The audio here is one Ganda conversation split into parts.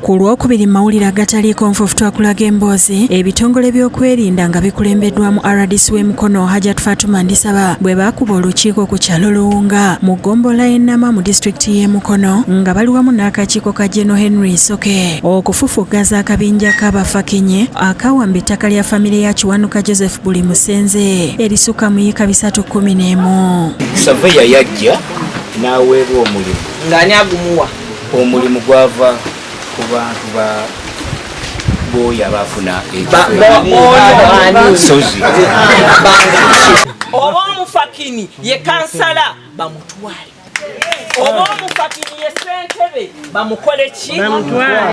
Ku Lwokubiri mu mawulire agataliiko nfuufu twakulaga emboozi ebitongole by'okwerinda nga bikulembeddwamu RDC w'e Mukono Hajat Fatuma Ndisaba bwe baakuba olukiiko ku kyalo Luwunga mu ggombolola y'e Nama mu disitulikiti y'e Mukono nga bali wamu n'akakiiko ka General Henry Isoke okufufuggaza akabinja k'Abafakinye akawamba ettaka lya famire ya Kiwanuka Joseph Buli Musenze erisukka mu yiika 311. Saveya yajja n'aweebwa omulimu. Ng'ani agumuwa? Omulimu gwava ku bantu ba booyi abaafuna ekifo. Oba omufakini ye kansala bamutwale, oba omufakini ye ssentebe bamukole ki?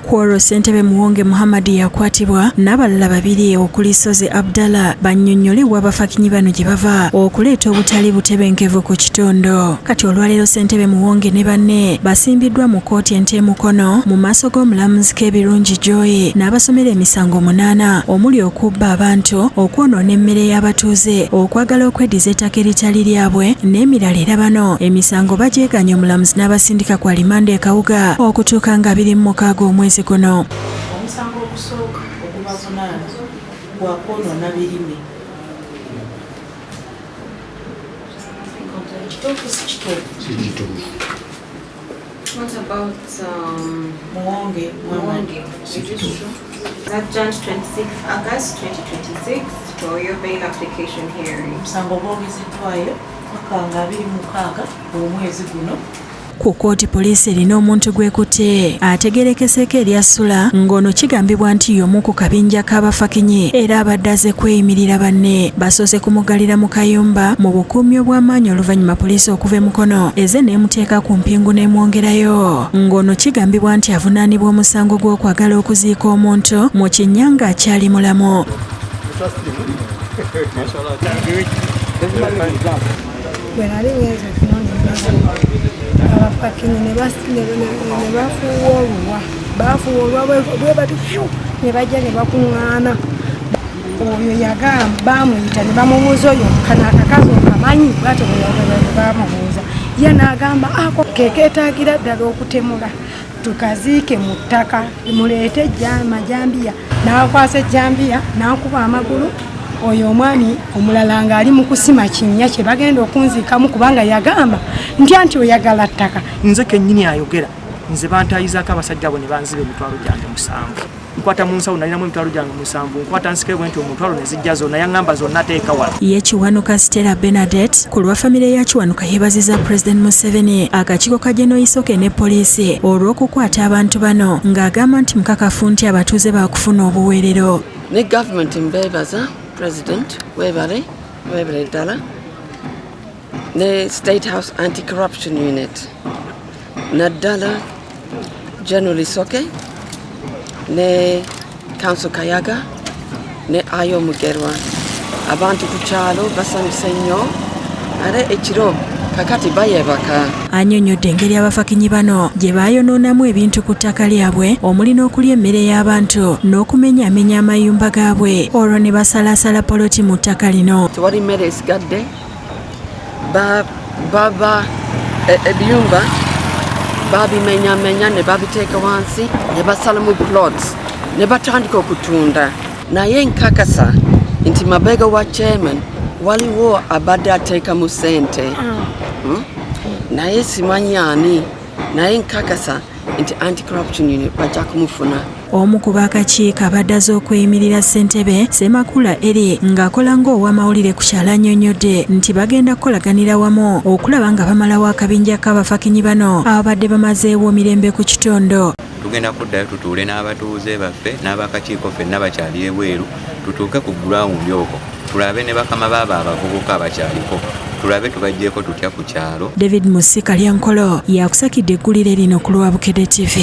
Ku olwo ssentebe Muwonge Muhammad yakwatibwa n'abalala babiri okuli Sozi Abdallah bannyonnyole wa abafakinyi bano gye bava okuleeta obutali butebenkevu ku kitundu. Kati olwaleero ssentebe Muwonge ne banne basimbiddwa mu kkooti ento e Mukono mu maaso g'omulamuzi Kebirungi Joy n'abasomera emisango 8 omuli okubba abantu, okwonoona emmere y'abatuuze, okwagala okweddiza ettaka eritali lyabwe n'emirala era bano emisango bagyeganye omulamuzi n'abasindika ku alimanda e Kawuga okutuuka nga 26 omwezi guno. Omusango ogusooka ogubavunaana gwa kwonoona birime. Kituufu si kituufu? What about Muwonge Muhammad? Muwonge? Is it true? Adjourned 26 August 2026 for your bail application hearing. Omusango gwongezeddwayo paka nga 26 omwezi guno. Ku kkooti poliisi erina omuntu gw'ekutte ategeerekeseeko erya Sula ng'ono kigambibwa nti y'omu ku kabinja k'abafakinyi era abadde azze kweyimirira banne. Basoose kumuggalira mu kayumba mu bukuumi obw'amaanyi oluvannyuma poliisi okuva e Mukono eze n'emuteeka ku mpingu n'emwongerayo ng'ono kigambibwa nti avunaanibwa omusango gw'okwagala okuziika omuntu mu kinnya ng'akyali mulamu. Bwe nali ngenze okunona emmere abafakinyi ne bafuuwa oluwa, bafuuwa oluwa bwe bati fyu ne bajja ne bakuŋŋaana. Oyo yagamba baamuyita ne bamubuuza oyo kano akakazi okamanyi, bw'atyo bwe bamubuuza ye n'agamba ako ke keetaagira ddala okutemula tukaziike mu ttaka muleete majambiya. N'akwasa ejjambiya n'ankuba amagulu. Oyo omwami omulala ng'ali mu kusima kinnya kye bagenda okunziikamu kubanga yagamba nti anti oyagala ttaka. Nze kennyini ayogera nze bantayizaako abasajja abo ne banziba emitwalo gyange 7. Nkwata mu nsawo nalinamu emitwalo gyange 7, nkwata nsike bwe nti omutwalo ne zijja zonna, yaŋŋamba zonna teeka wala. Ye Kiwanuka Stella Bernadette ku lwa famire ya Kiwanuka yeebaziza President Museveni, akakiiko ka General Isoke ne poliisi olw'okukwata abantu bano ng'agamba nti mukakafu nti abatuuze baakufuna obuweerero. Ne gavumenti mbeebaza President weebale, weebale ddala ne State House Anti-Corruption Unit naddala General Isoke ne Council Kayaga ne Ayo Mugerwa. Abantu ku kyalo basanyuse nnyo ate ekiro kakati bayebaka. Annyonnyodde engeri abafakinyi bano gye baayonoonamu ebintu ku ttaka lyabwe omuli n'okulya emmere y'abantu n'okumenyaamenya amayumba gaabwe olwo ne basalaasala poloti mu ttaka lino. Tewali mmere esigadde, baba ebiyumba babimenyamenya ne babiteeka wansi ne basalamu plots ne batandika okutunda. Naye nkakasa nti mabega wa chairman waliwo abadde ateekamu ssente. Naye simanyi ani, naye nkakasa nti anti-corruption unit bajja kumufuna. Omu ku b'akakiiko abadde azze okweyimirira ssentebe Ssemakula Eri ng'akola ng'ow'amawulire ku kyalo annyonnyodde nti bagenda kukolaganira wamu okulaba nga bamalawo akabinja k'abafakinyi bano ababadde bamazeewo mirembe ku kitundu. Tugenda kuddayo tutuule n'abatuuze baffe n'abakakiiko ffenna bakyali ebweru tutuuke ku ground okwo tulabe ne bakama baabo abavubuka abakyaliko tulabe tubaggyeko tutya ku kyalo. David Musika Lyankolo yakusakidde eggulire lino ku lwa Bukedde TV.